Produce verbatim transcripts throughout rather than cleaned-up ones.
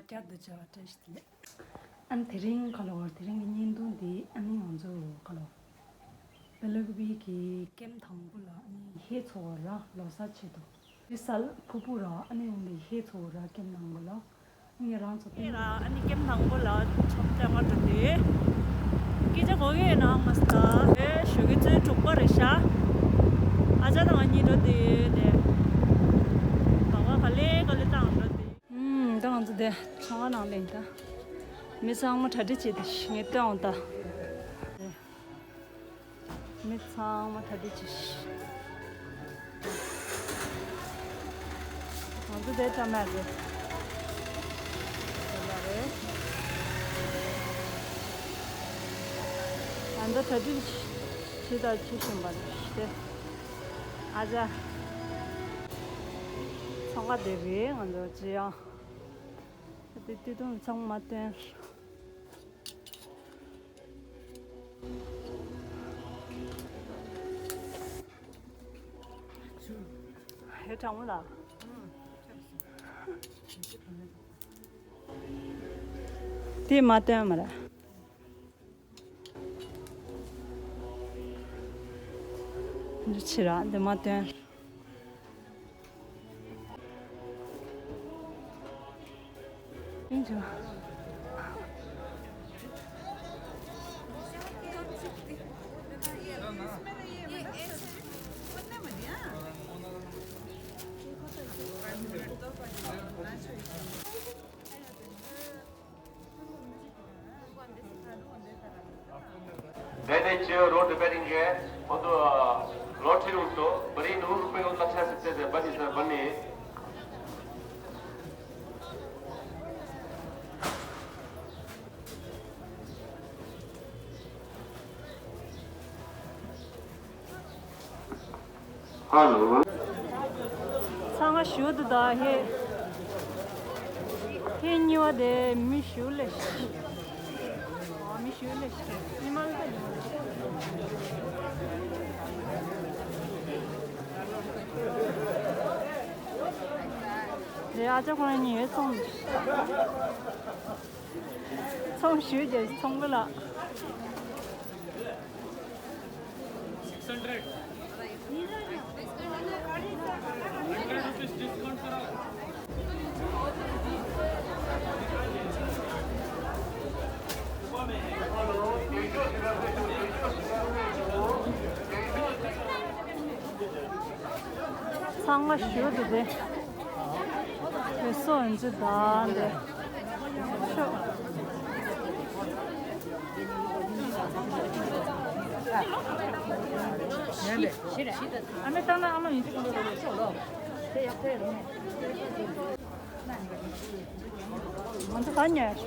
བསྐྱར་དུ་བྱ་བ་བཀྲ་ཤིས་བདེ་ལེགས། ཨ་ནི་དེ་རིང་ཁ་ལོ་དེ་རིང་གི་བརྙན་ཐུང་འདི་ཨ་ནི་ང་ཚོ་ཁ་ལོ་བེ་ལ་ཀུ་པི་གི་ཀེམ་དང་པོ་ལ་ཨ་ནི་ཧེ་ཚོ་བ་ར་ལོ་གསར་ཆེད་དུ་དེ་སལ་ཕུ་པུ་ར་ཨ་ནི་འོང་དེ་ཧེ་ཚོ་བ་ར་ཀེམ་ནང་པོ་ལ་ཨ་ནི་རང་ཚོ་ཀེམ་ཨ་ནི་ཀེམ་དང་པོ་ལ་ཆོམ་ཅ་མ་འགྲོ་དེ་སྐད་ཆ་གོ་གི་ཡོད་ན་མ་སྟ་ཧེ་ཞོགས་ཀྱི་ཚོད་དྲུག་པ་རེད་ཤག་ཨ་ཅག་དང་ཨ་ནི་འགྲོ་དེ་དེ་ག་བ་ག་ལེ་ག་ལེ་བཏང་འགྲོ་དེ། ཨུམ། ད་ང་ཚོ་དེ་ཚང་མ་ནང་ལེན་ད། མི་ཚང་མ་གྲ་སྒྲིག་བྱེད་དེ་ངས་སྟོན་འོང་ད། མི་ཚང་མ་གྲ་སྒྲིག་བྱེད། ང་ཚོ་དེ་ཀྲ་མེད་རེད། དེ་ལ་རེད། ང་ཚོ་གྲ་སྒྲིག་བྱེད་ད་བྱེད་བཞིན་པ་རེད་དེ། ཨ་ཅག་ཚོང་ཁ་དེ་རེད་ང་ཚོ་ཅི་ཡང་། དེ་དུས་དུང་ཚང་མ་སྟོན། ཧེ་དྲང་མོ་ལ། དེ་མ་སྟོན་མ་ར། འདི་ཕྱི་ར་འདི་མ་སྟོན། ཡིན་ཆོག Dede cheo road repairing hai, wo to lottery road to bari nu rupe ko tacha se te bani sir bani. Hello. ཚང་མ་ཞུ་དུ་ད་ཧེ། ཧེ་གཉིས་པ་དེ་མི་ཞུ་ལེ་ཤི། ཨ་མི་ཞུ་ལེ་ཤི། ཉི་མ་ལ་ད་ཉི་མ་ལ། དེ་ཨ་ཅག་ཁོ་རང་གཉིས་ཡོད་སོང་། ཚོང་ཞུས་ཀྱི་ཚོང་པ་ལགས། ཚང་མ་ཞུ་དེ་དེ། དེ་སོ་ཡིན་ཚུལ་དང་དེ། ཤོག་ཨ་མའི་ལྟ་ན་ཨ་མ་ཡིན་གཅིག་གོ་འདུག་ལོ་ཤོག་ལོ། དེ་ཡག་པོ་རེད། ང་ཚོ་ག་ཉལ།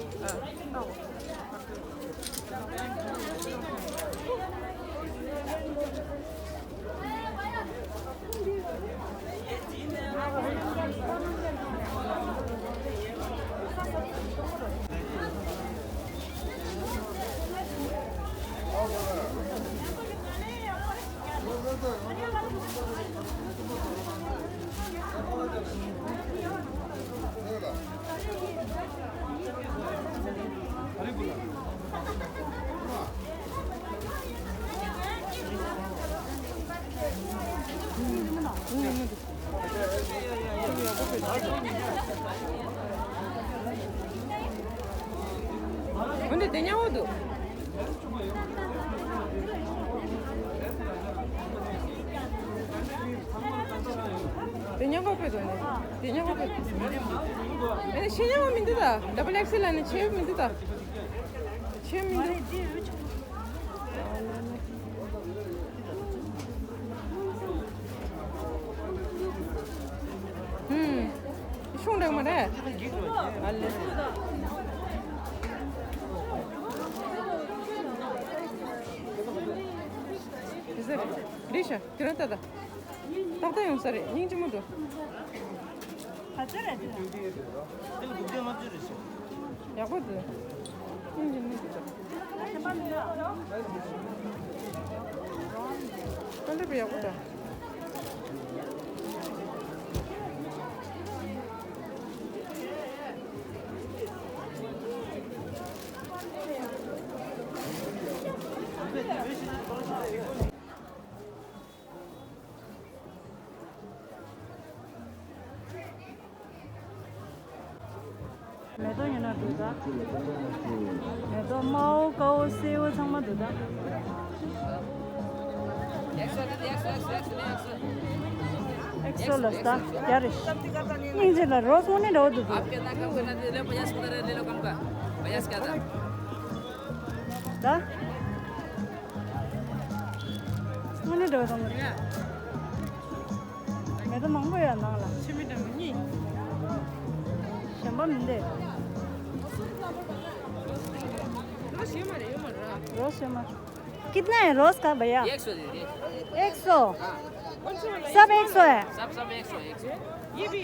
འོན་ཏེ་དེ་ཉག་འོ་འདུག་དེ་ཉག་ག་ཕེ་དོ་ནི། དེ་ཉག་ག་ཕེ། ཨེ་ནི་ཤེས་ཉག་མི་འདུག་ད། ཌབ་བལ་ཨེག་སི་ཨེལ་ལ་ནི་ཆེ་མི་འདུག་ད། ཆེ་མི་འདུག་ཧུམ། ཤོང་འདྲ་མ་རེད། ཨ་ལེ། དེ་ཟེར་རེད་ཤག་དེ་རང་ལྟ་ད། ཏག་ཏག་ཡོང་ས་རེད། སྙིང་རྗེ་མོ་འདུག་ག་ཚོད་རེད་དེ། ཡག་པོ་འདུག་སྙིང་རྗེ་མོ་འདུག་ད་ལེ་བུ་ཡག་པོ་འདུག་མེ་ཏོག་ཉོ་ན་འདུག་ད། མེ་ཏོག་དམར་པོ་དཀར་པོ་སེར་པོ་ཚང་མ་འདུག་ད། ཨེག་སོ་ལ་ད་རྒྱ་རེད། སྙིང་རྗེ་ལ་རོ་སོང་ནས་འདྲ་བོ་འདུག་ད། དངོས་གནས་འདྲ་བ་དང་། མེ་ཏོག་མང་པོ་ཡོད་ནང་ལ། ཕྱི་མི་འདྲ་མི་གཉིས། གཞན་པ་མི་འདུག་རོ་ཞིག་མ་རེད་ཡོད་མ་རེད། रोज है। कितना है रोज का भैया? एक सौ दे दे। एक सौ। सब एक सौ है। सब सब एक सौ एक सौ। ये भी।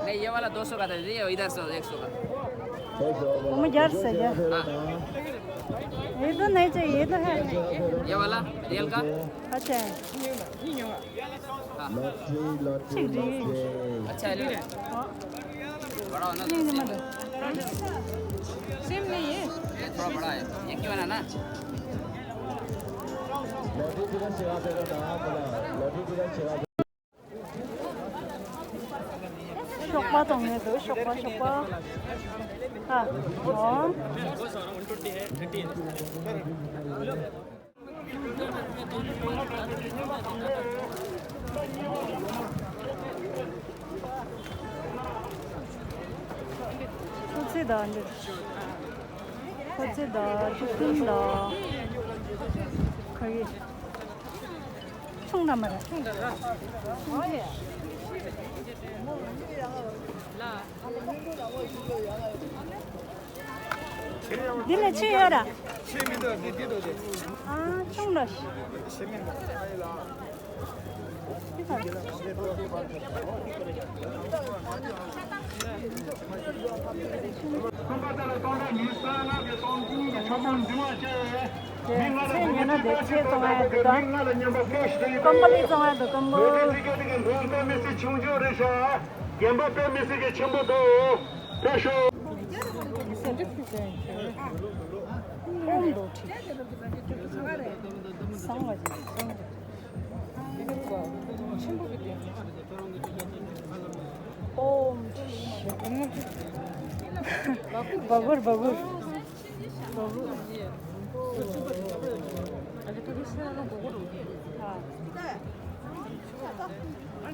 नहीं, ये वाला दो सौ का था, ये इधर से एक सौ का। वो मैं यार से क्या? हाँ। ये तो नहीं चाहिए, ये तो है। ये वाला रियल का? अच्छा है। हाँ। ठीक, ठीक। अच्छा है, ले लो। बड़ा होना तो नहीं, नहीं, सेम है। सेम नहीं है। थोड़ा बड़ा है। ये क्यों है ना? ཤོག་པ་གཏོང་ངེས་འདུག་ཤོག་པ་ཤོག་པ། ཨ། འོ། ཁོ་ཚེ་དང་འདིར། ཁོ་ཚེ་དང་ཆུ་ཐུན་དང་། ཁ་ཡེ། ཆུང་དང་མ་ར། ཆུང་དང་ར། འདི་ལ་ཆུ་ཡོད་ར། ཆུ་མི་འདུག་འདི་འདི་འདུག་དེ། ཨ་ཆུང་ར། ཆུ་མི་འདུག་ཚེ་ཉོ་ན་དེ་ཚེ་བཙོང་ཡ་དེ་དང་། ཀམ་པ་ལི་བཙོང་ཡ་དེ་ཀམ་པ། རྒན་པ་དཔེ་མི་སྲིད་ཆུང་ཆུང་རེད་ཤག་རྒན་པ་དཔེ་མི་སྲིད་ཀྱི་ཆེན་པོ་འདུག་དཔེ་ཤོག་ཨོམ། བ་གུར་བ་གུར། བ་གུར། ཨ། ཨ།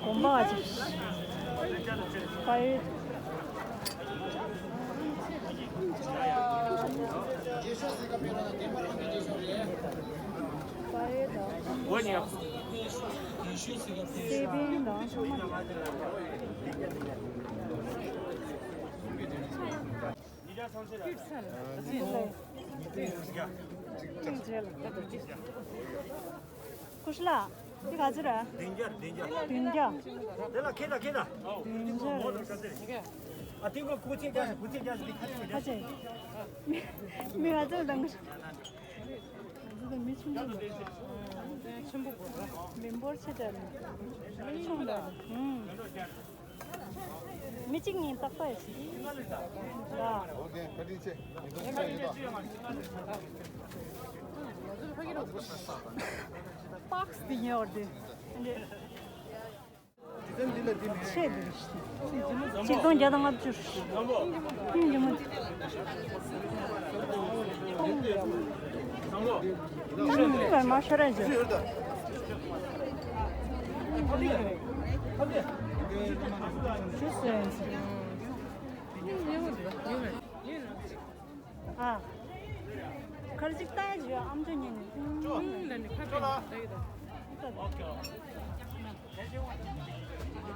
གོམ་པ་ཨ་ཅིག་ཕ་ཡུལ། ཕ་ཡུལ་དང་། སེ་བན་དང་། ཀུ་ཤ་ལ། འདི་ག་ཚོད་རེད། བདུན་བརྒྱ་རེད། བདུན་བརྒྱ། བདུན་བརྒྱ། དེ་ལ་ཁེ་ད་ཁེ་ད། བདུན་བརྒྱ་རེད། ཨ་དེ་ཀོ་ཀོ་ཆེ་རྒྱ་ཞིག་ཀོ་ཆེ་རྒྱ་ཞིག་ཁ་ཆེ་རྒྱ་ཞིག་མི་ག་ཚོད་དང་། འདི་ད་མི་ཆུང་ཆུང་རེད། ཆེན་པོ་དགོས་རེད། མི་འབོར་ཆེ་དྲགས་རེད། ཆུང་དྲགས་རེད། ཨུམ། མི་གཅིག་གཉིས་ཏག་ཏག་ཡོད་སྲིད། ར། པགས་འདི་ཉོ་བར་དེ། ཆེ་འདི་རེད། ཆིག་སྟོང་བརྒྱ་དང་ལྔ་བཅུ། ཨིན་ཇི་མ། ཨིན་ཇི་མ་ཤོར་ར་ཇི། ཨ། ཁར་ཅིག་ལྟ་ཡ་ཇི་ཨམ་ཅོ་ཉན་ནི། ཨུམ་ལ་ནི་ཁ་པེ་ལྟ་ཡི་དང་།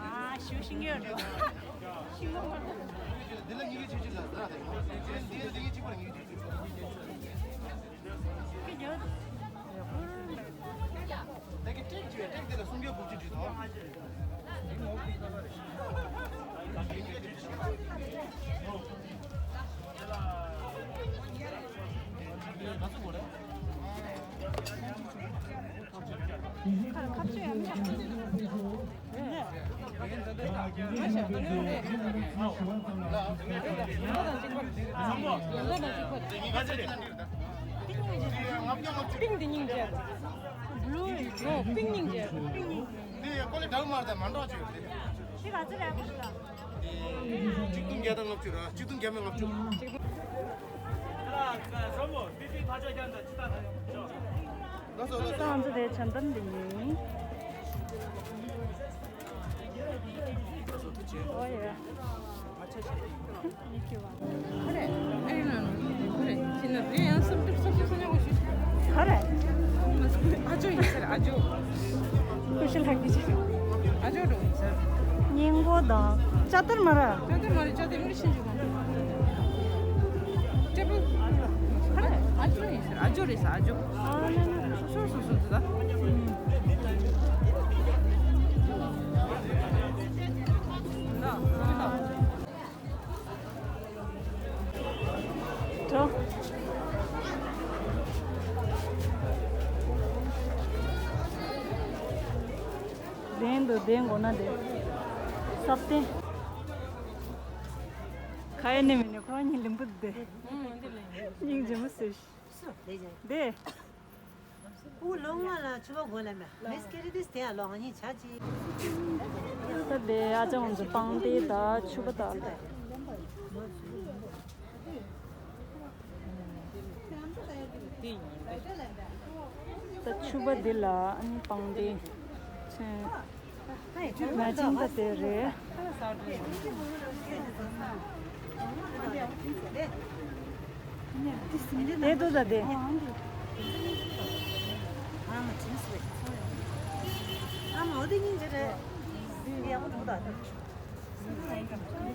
ཨ་ཞུ་ཤིང་ཡོད་རེད། ཤིང་མོ། འདི་ལ་ཉིས་ཀྱི་ཆུ་ཆུ་ལ་ཟ་རེད། འདི་འདི་གི་གཅིག་པར་ཉིས་ཀྱི་ཆུ་ཆུ། ཀི་ཡོད། ད་གི་ཏྲེག་ཅིག་ཡོད། ཏྲེག་དེ་ལ་སུམ་བརྒྱ་དགུ་བཅུ་བྲིས་ཐོག་པིང་འདི་སྙིང་རྗེ། ནོ། པིང་སྙིང་རྗེ། འདི་ཀོ་ལི་འདྲ་མ་རེད། མ་འགྲོ་ཆུ་ཡོད་དེ། གཅིག་སྟོང་བརྒྱ་དང་ལྔ་བཅུ་ར། གཅིག་སྟོང་བརྒྱ་མེད་ལྔ་བཅུ། ལགས་སོ། ལགས་སོ། ང་ཚོ་དེ་བྱམས་གཏམ་འདི་ཡིན། ཨོ་ཡ། ག་རེ། ཨེ་ན་ན། ག་རེ། ཅི་ན་རེ་ཡང་སུབ་ཏུབ་སུབ་ཏུབ་ས་ཉོ་གོ་ཤི། ག་རེ། ཨ་ཅོ་ཡིན་ཟེར། ཨ་ཅོ། ཀུ་ཤི་ལྷག་གི་ཅི། ཨ་ཅོ་འགྲོ་ཡིན་ཟེར། སྙིང་པོ་དང་ཅ་ཏར་མ་ར། ཅ་ཏར་མ་ར། ཅ་ཏར་མ་ར་ཤིན་ཅུ་གང་། ཅ་པུ། ག་རེ། ཨ་ཅོ་ཡིན་ཟེར། ཨ་ཅོ་རེད་ཟེར། ཨ་ཅོ། ཨ་ན་ན། སོ་སོ་སོ་སོ་ད། འགྲོ། གདན་དུ་གདན་དགོས་ན་དེ། སབ་སྟེ། ཁ་ཡ་ནི་མི་ནི་ཁོ་རང་གཉིས་ལིམ་བུ་དེ། སྙིང་རྗེ་མོ་ཟེར། དེ། ཨུ་ལོ་ང་ལ་ཕྱུ་པ་དགོས་ལ་མེ། མེ་སི་ཀེ་རི་ཏིས་དེ་ཡ་ལོ་ང་གཉིས་ཆ་ཅི། ད་དེ་ཨ་ཅག་ང་ཚོ་པང་ཏི་ད་ཕྱུ་པ་ད། ད་ཕྱུ་པ་འདི་ལ་ཨ་ནི་པང་ཏི་ཚོན། མ་ཅིང་ད་དེ་རེད། དེ་དུ་ད་དེ། ཨ་མ་འོ་དེ་སྙིང་རྗེ་རེད། ཡག་པོ་འདུག་ད།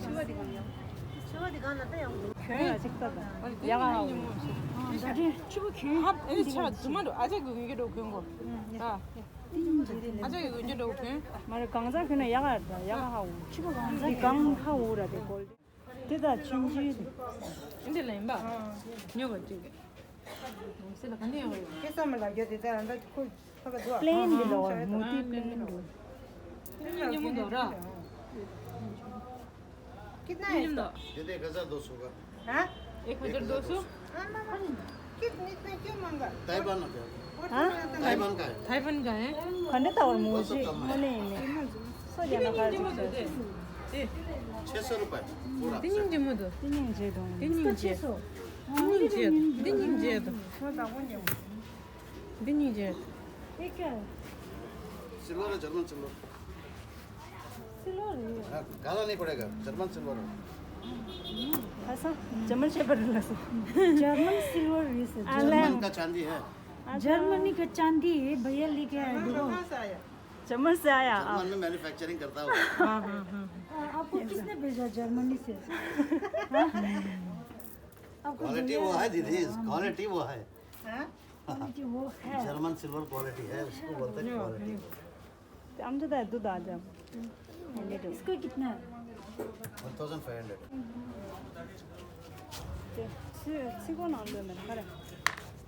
ཆུ་བ་དེ་གང་ཡང་། ཆུ་བ་དེ་གང་ལ་ད་ཡག་པོ་འདུག་གྱོན་ཡ་ཅིག་ལྟ་ད། ཡག་ག་ཧ་འོ། ད་དེ་ཆུ་བ་གྱོན། ཧ་ཨེ་ཆ་དུ་མ་འགྲོ། ཨ་ཅག་གི་གྱོན་གྱི་འགྲོ་གྱོན་གོ། ཨ་ཅག་གི་གྱོན་གྱི་འགྲོ་གྱོན། མ་རེད། གང་ཟག་གྱོན་ན་ཡག་ག་ད་ཡག་ག་ཧ་འོ། ཆུ་བ་གང་ཟག་གི་གང་ཧ་འོ་ར་དེ་གོལ། དེ་ད་ཆུང་ཆུང་། འདི་ལ་ཡིན་པ། ཉོ་ག་ཅིག་སེ་ལ་ག་འདི་ཡོང་རེད། ཁེ་ས་མ་ལ་རྒྱ་དེ་ད་ད་ཁོ་ཁ་ག་འདུག་པླེན་འདི་ལ་བར་མུ་ཏི་པླེན་འདུག་སྙིང་རྗེ་མོ་འདུག་ར། कितना है इसका? ये तो एक हजार दो सौ का। हाँ? एक हजार दो सौ। हाँ, मामा। कितने, इतने क्यों महंगा? ताइवान का। हाँ? ताइवान का है। ताइवान का है। खंडे तौर वो मुझे सब कम है। मने ने। सो जाना का जी। छह सौ रुपए पूरा। तीन दिन मत। तीन दिन जे दो। तीन दिन जे। छह सौ। तीन दिन जे। तीन दिन जे दो। འདི་སྙིང་རྗེ། सिल्वर है, जर्मन सिल्वर। सिल्वर है। हाँ, काला नहीं पड़ेगा, जर्मन सिल्वर है। ऐसा? जर्मन शेफर्ड है। जर्मन सिल्वर है सर। अरे। जर्मन का चांदी है। अच्छा। जर्मनी का चांदी है, भैया लेके आया, देखो। जर्मन से आया आप? जर्मन में मैन्युफैक्चरिंग करता हूँ। हाँ, हाँ, हाँ। आ, आपको किसने भेजा जर्मनी से? हाँ? आपको क्वालिटी वो है दीदी, क्वालिटी वो है। हाँ? क्वालिटी वो है। जर्मन सिल्वर क्वालिटी है, उसको बोलते हैं क्वालिटी। हम तो दे दो दादा। इसका कितना है? One thousand five hundred. ཚི་ཚི་གོ་ནང་ལོ་ནས་ཁ་ར་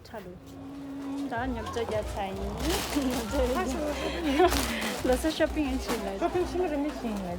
ཁྲ་ལོ། ད་ཉོ་ཆ་རྒྱག་ཚར་ཡིན། ལོ་སོ་ཤོ་པིང་ཨེ་ཕྱིན་ལ། ཤོ་པིང་ཕྱིན་རེ་མི་ཕྱིན་ལ།